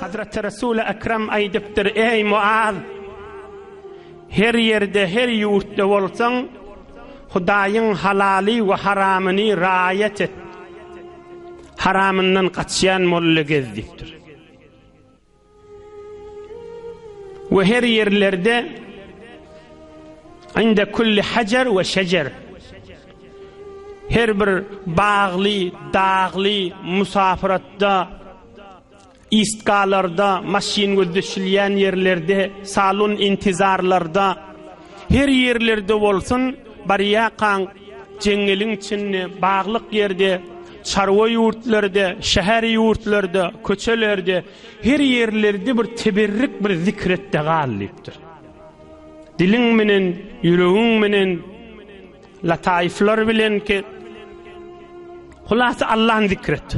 Hazreti Resul-i Ekrem aýdypdyr, Eý Muaz! Her ýerde, her ýurtda bolsaň, Hudaýyň halaly we haramyny raýat et. Haramyndan gaçýan molla gez diýipdir. We her ýerlerde inde kulli hajar we şejer her bir bagly, dagly musafiratda, istgalarda, maşyn gözleşilýän ýerlerde, salon intizarlarda, her ýerlerde bolsun, barýarkaň jeňňeliň içinde, baglyk ýerde, çarwa ýurtlarda, şäher ýurtlarda, köçelerde, Her ýerlerde bir teberrik bir zikr et-de gal diýipdir. Diliň menen, ýüregiň menen, lataifler bilen ki, hulasy Allahny zikr et.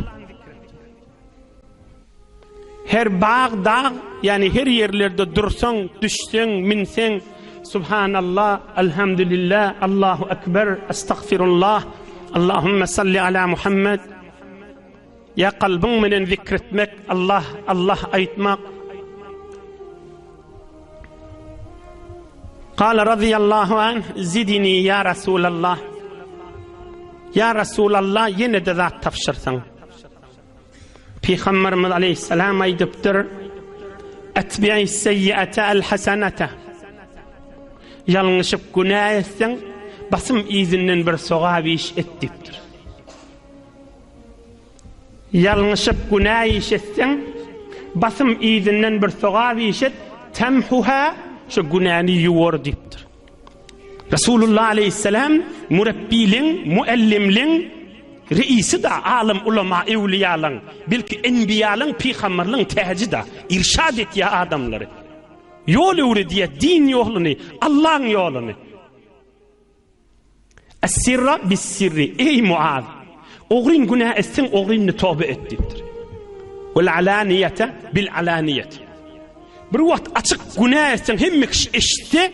Her bag, dag, ýagny her ýerlerde dursaň, düşseň, minseň, Subhanallah, Elhamdülillah, Allahu Ekber, Estagfirullah, Allahümme salli ala Muhammed, Ýa kalbyň menen zikretmek, Allah, Allah aýtmak. Kala radiyallahu anh, zidini ýa Rasulallah. Ýa Rasulallah, ýene-de zat tabşyrsaň. Pygamberimiz aleyhisselam aýdypdyr, Etbi'i seyyi'ete el hasenete. Ýalňyşyp günä etseň, basym yzyndan bir sogap iş et diýipdir. Ýalňyşyp günä iş etseň, basym yzyndan bir sogap iş et, temhuha, şo günäni ýuwar diýipdir. Resulullah aleyhisselam mürebbiliň, muallimliň reisi-da, alym, ulama, ewliýalaň, belki enbiýalaň, pygamberliň täji-da, irşad etýär adamlary. Ýol öwredýär, din ýoluny, Allaň ýoluny. Es-sirra bis-sirri, Eý, Muaz! Ogryn günä etseň, ogrynny toba et diýipdir. Wal-alaniýete bil-alaniýet. Bir wagt açyk günä etseň, hemme kişi eşitse,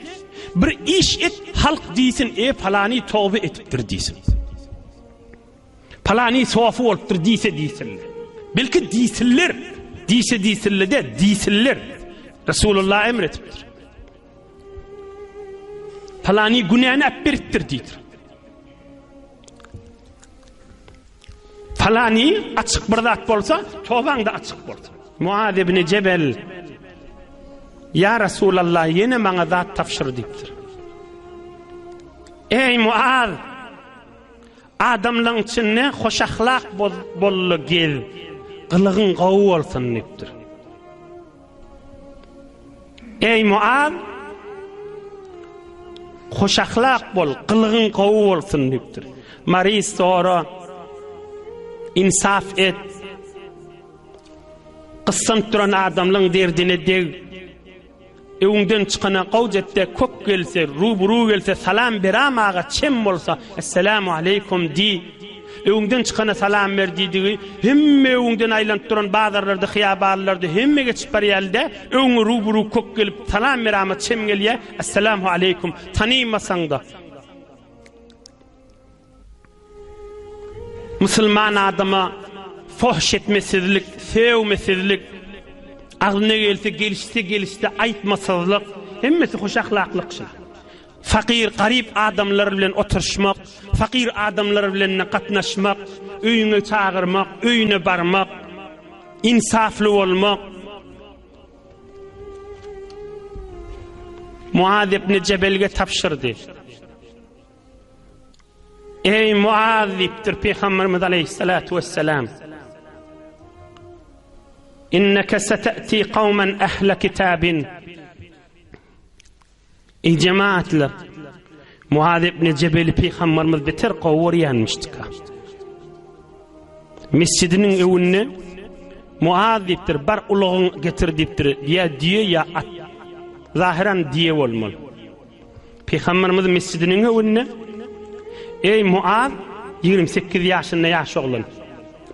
bir iş et, halk diýsin, e, palany toba etipdir diýsin. Palany sofy bolupdyr diýse diýsinler. Belki diýsinler, diýse diýsinler de, diýsinler. Resulullah emr etipdir. Palany günäni äp beripdir diýdir. Palany açyk bir zat bolsa, tobaň da açyk bolsun. Muaz ibn Jebel Ýa Resulallah, ýene maňa zat tabşyr diýipdir. Eý Muaz! Adamlaň içinde hoşahlak bolly gez, gylygyň gowy bolsun diýipdir. Eý, Muaz! Hoşahlak bol, gylygyň gowy bolsun diýipdir. Maryz sora, insaf et. Gyssanyp duran adamlaň derdine deg. Öňden çykana gowjetde kök gelse, ruburu gelse salam beramaga çem bolsa Esselamu aleýkum diý. Öňden çykana salam ber diýdigi, hemme öňden aýlanyp duran bazarlarda, hyýabanlarda hemme geçip barýardy-da, öňe ruburu kök gelip salam berama çem gelýär, Esselamu aleýkum, tanymasaň-da. Musulman adama fohş etmesizlik, sögmesizlik, agzyna gelse gelişse gelişse aýtmasyzlyk, hemmesi hoş ahlaklyk şul. Fakyr, garyp adamlar bilen oturyşmak, fakyr adamlar bilen gatnaşmak, öýüňe çagyrmak, öýüne barmak, insafly bolmak. Muaz ibn Jebelge tabşyrdy. Eý, Muaz diýipdir Pygamberimiz aleýhissalatu wessalam. Inneke seteti kawmen ehle kitabin. Eý jemaatlar, Muaz ibn Jebeli Pygamberimiz beter gowy görýänmişdika. Mesjidiniň öňünde Muaz diýipdir, bar ulagyň getir diýipdir, ýa düýe ýa at. Zahyran düýe bolmaly. Pygamberimiz mesjidiniň öňünde, Eý, Muaz, 28 ýaşynda ýaş oglan,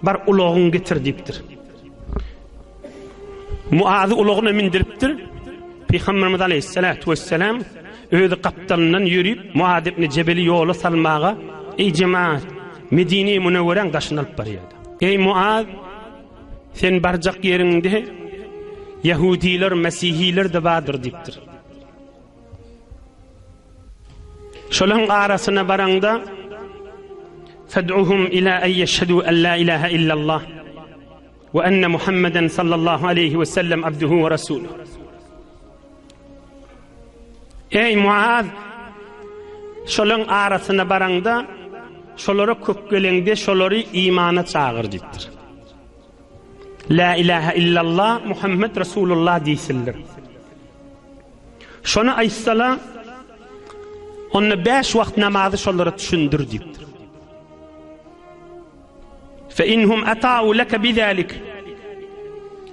bar ulagyňy getir diýipdir. Muazy ulagyna mindiripdir. Pygamberimiz aleyhissalatu vesselam özi gapdalyndan ýörüp, Muaz ibn Jebeli ýola salmaga, Eý jemaat, Medine-i Münewweräň daşyny alyp barýardy. Eý Muaz, sen barjak ýeriňde. Ýehudiler, mesihiler-de bardyr diýipdir. Şolaryň arasyna baraňda Fed'uhum ila en yeşhedû en la ilahe illallah we enne Muhammeden sallallahu aleyhi we sellem abduhu we resuluh. Eý Muaz, şolaryň arasyna baraňda şolara köp geleňde şolary imana çagyr diýipdir. La ilahe illallah Muhammed Resulullah diýsinler. Şony aýtsala, onda bäş wagt namazy şolara düşündir diýipdir. Fe inhum ata'u leke bizalik.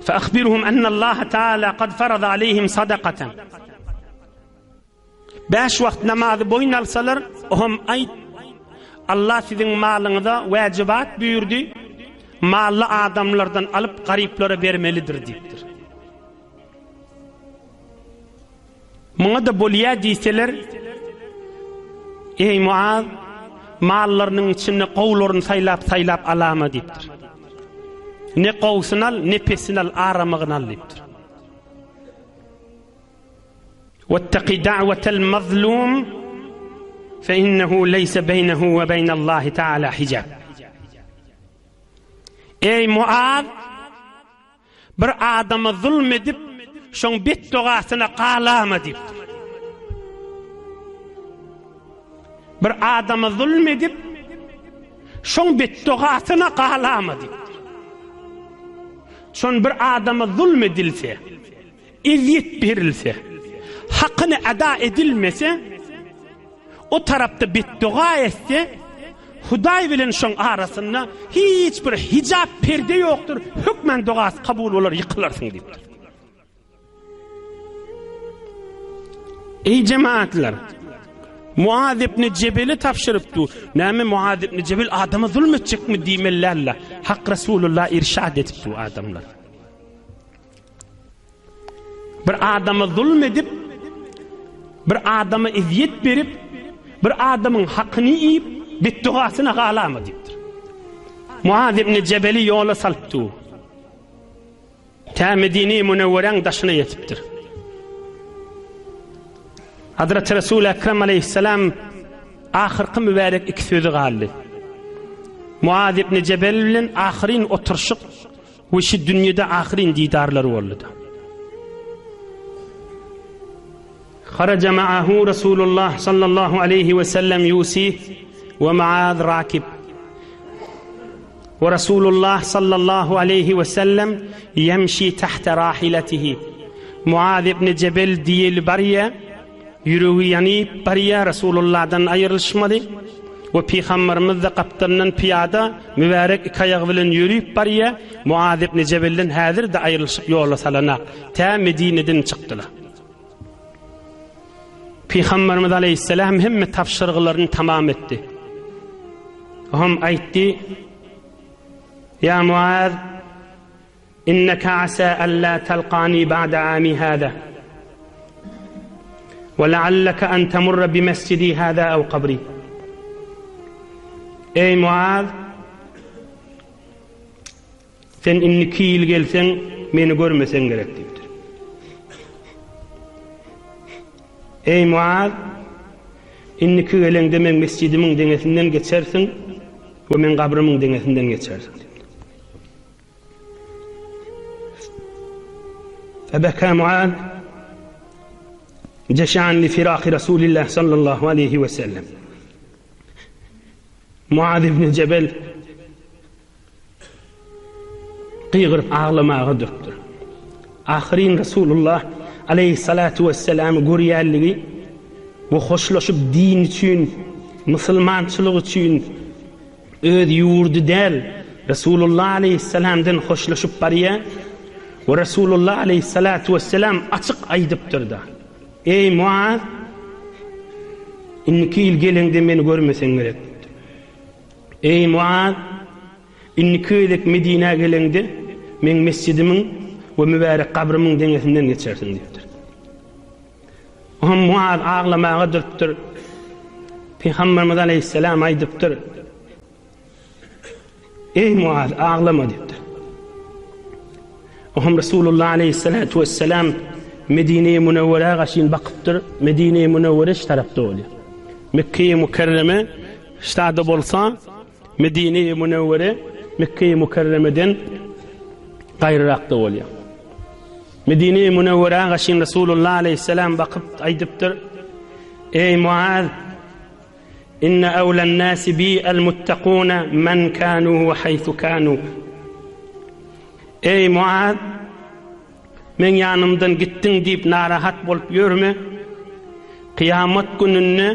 Fe akhbirhum enne Allah Teala kad farada aleyhim sadakatan. Bäş wagt namazy boýun alsalar, oham aýt, Allah siziň malyňyza wäjibat buýurdy, mally adamlardan alyp garyplara bermelidir diýipdir. Muňa-da bolýa diýseler, Eý, Muaz, mallarynyň içinde gowularyny saýlap-saýlap alama diýipdir. Ne gowusyny al, ne pesini al, aramygyny al diýipdir. Wettaki da'wetel mazlum fe innehu leýse beýnehu we beýnallahi ta'ala hijab. Eý, Muaz! Bir adama zulm edip, şoň betdogasyna galama diýipdir. Bir adama zulm edip, şoň betdogasyna galama diýipdir. Şon bir adama zulm edilse, ezýet berilse, hakyny ada edilmese, O tarapda betdoga etse, Hudaý bilen şoň arasynda hiç bir hijap perde ýokdur, hökmän dogasy kabul bolar, ýykylarsyň diýipdir. Eý jemaatlar! Muaz ibn Jebeli tabşyrypdy. Näme Muaz ibn Jebel adama zulm etjekmi diýmeliler. Hak Resulullah irşad edipdi adamlar. Bir adama zulm edip, bir adama ezýet berip, bir adamyň hakyny iýip, betdogasyna galama diýipdir. Muaz ibn Jebeli ýola salypdy. Tä Medine-i Münewweräň daşyna ýetipdir. Hazreti Resul Ekrem aleyhisselam ahyrky mübärek iki sözi galdy. Muaz ibn Jebel bilen ahyryn oturyşyk We şu dünýede ahyryn didarlary boldy-da. Haraja ma'ahu Rasulullah sallallahu aleýhi we sellem ýusih we Muaz rakib. We Rasulullah sallallahu aleýhi we sellem ýemşi tahta rahilatihi. Muaz ibn Jebel diýeli barýa, Ýüregi ýanyp barýa Resulullahdan aýrylyşmaly we Pygamberimiz-de gapdalyndan pyýada, mübärek iki aýagy bilen ýörüp barýa, Muaz ibn Jebelden häzir-de aýrylyşyp ýola salanak, tä Medineden çykdylar. Pygamberimiz aleýhissalam hemme tabşyrgylaryny tamam etdi. Oňam aýtdy, Ýa Muaz! Inneke asa alla talkani ba'de ami hada. Ve lealleke en temurre bi mescidi hada ew kabri. Eý Muaz! Sen indiki ýyl gelseň, meni görmeseň gerek diýipdir. Eý Muaz! Indiki geleňde meň mesjidimiň deňesinden geçersiň we meň gabrymyň deňesinden geçersiň diýipdir. Febeka Muaz jeşan li firaki Resulillah sallallahu aleyhi ve sellem. Muaz ibn Jebel gygyryp aglamaga durupdyr. Ahyryn Resulullah aleyhissalatu vesselamy görýänligi we hoşlaşyp din üçin, musulmançylyk üçin Öz ýurdy däl, Resulullah aleýhissalamdan hoşlaşyp barýar we Resulullah aleýhissalatu wessalam açyk aýdypdyr-da, Eý, Muaz! Indiki ýyl geleňde meni görmeseň gerek diýipdir. Eý, Muaz! Indiki gezek Medinä geleňde meň mesjidimiň we mübärek gabrymyň deňesinden geçersiň diýipdir. Oňa Muaz aglamaga durupdyr. Pygamberimiz aleýhissalam aýdypdyr, Eý Muaz, aglama diýipdir. Ohm Resulullah aleyhissalatu vesselam Medine-i Münevverä gaşyn bakypdyr. Medine-i Münevvere şu tarapda bolýar. Mekke-i Mükerreme ştada bolsa, Medine-i Münevvere Mekke-i Mükerremeden gaýryrakda bolýar. Medine-i Münevverä gaşyn Resulullah aleyhissalam bakyp aýdypdyr: Eý Muaz, inne awlan nasi bi el-muttakuna men kanu we haýsu kanu. Eý Muaz, meň ýanymdan gitdiň diýip narahat bolup ýörme. Kyýamat gününde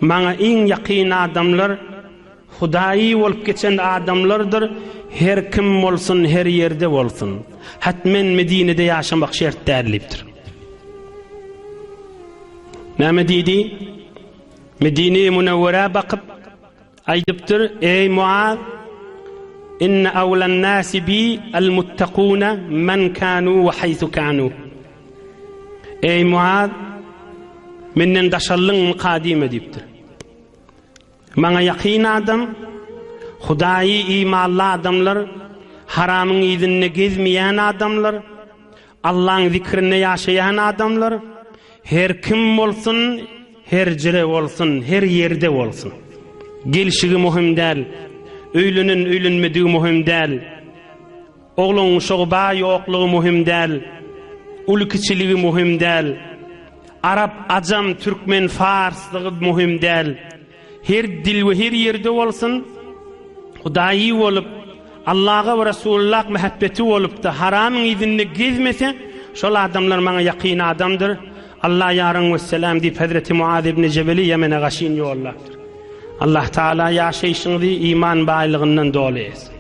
maňa iň ýakyn adamlar Hudaýy bolup geçen adamlardyr, her kim bolsun, her ýerde bolsun. Hatmen Medinede ýaşamak şert däl diýipdir. Näme diýdi? Medine-i Münewwerä bakyp aýdypdyr, Eý Muaz, inne awlan nasi bi al-muttakuna men kanu we haýsu kanu. Eý Muaz, menden daşallyňmyka diýme diýipdir. Maňa ýakyn adam, Hudaýy imanly adamlar, haramyň yzynda gezmeýän adamlar, Allaň zikrinde ýaşaýan adamlar, her kim bolsun, her jire bolsun, her ýerde bolsun. Gelşigi möhüm däl, öýlenen öýlenmedigi möhüm däl. Ogluň uşagy bar ýoklugy möhüm däl. Uly kiçiligi möhüm däl. Arap, ajam, türkmen, farslygy möhüm däl. Her dil we her ýerde bolsun, Hudaýy bolup, Allaha we Resulullah mähebbeti bolupda, haramyň yzynda gezmese, şol adamlar maňa ýakyn adamdyr. Allah ýaryň wesselam diýip Hezreti Muaz ibn Jebeli Ýemene gaşyn ýollapdyr. Allah Taala ýaşaýşyňyzy iman baýlygyndan doly etsin.